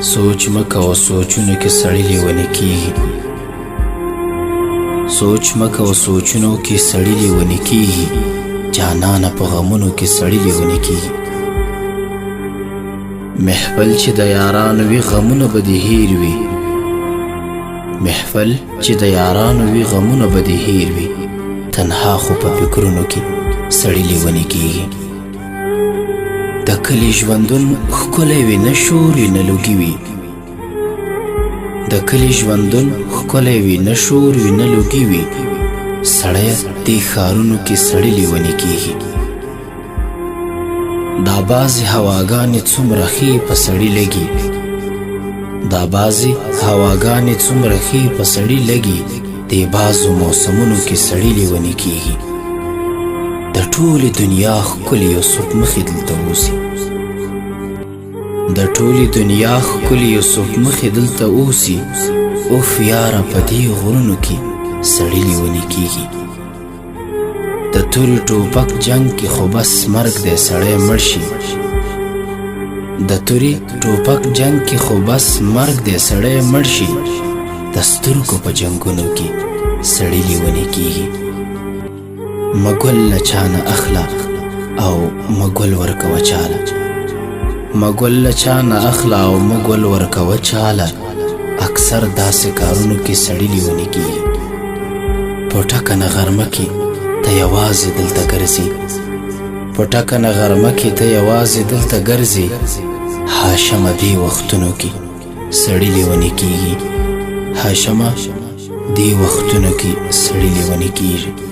سوچ مه کوه، سوچونو کې سړی لیونی کیږي. سوچ مه کوه، سوچونو کې سړی لیونی کیږي. جانانه په غمونو کې سړی لیونی کیږي. محفل چې د یارانو وي، غمونه به دې هیر وي. محفل چې د یارانو وي، غمونه به دې هیر وي. تنها خو په فکرونو کې سړی لیونی کیږي. د کلي ژوندون ښکلی وي، نه شور وي نه لوګي وي. د کلي ژوندون ښکلی وي، نه شور وي نه لوګي وي. سړی دې ښارونو کې سړی لیونی کیږي. دا بعضې هواګانې څومره ښې په سړي لګي، دا بعضې هواګانې څومره ښې په سړي لګي، دې بعضو موسمونو کې سړی لیونی کیږي. د ټولې دنیا ښکلي یوسف مخې دلته اوسي، د ټولې دنیا ښکلي یوسف مخې دلته اوسي. اوف یاره، په دې غرونو کې سړی لیونی کیږي. د تورې ټوپک جنګ کې خو بس مرګ دی، سړی مړ شي. د تورې ټوپک جنګ کې خو بس مرګ دی، سړی مړ شي. د سترګو په جنګونو کې سړی لیونی کیږي. مګل له چانه اخله او مګل ورکوه چاله، مګل له چانه اخله او مګل ورکوه چاله. اکثر داسې کارونو کې سړی لیونی کیږي. په ټکنه غرمه کې ته یوازې دلته ګرځي، په ټکنه غرمه کې ته یوازې دلته ګرځي. هاشمه دې وختونو کې سړی لیونی کیږي. هاشمه دې وختونو کې سړی لیونی کیږي.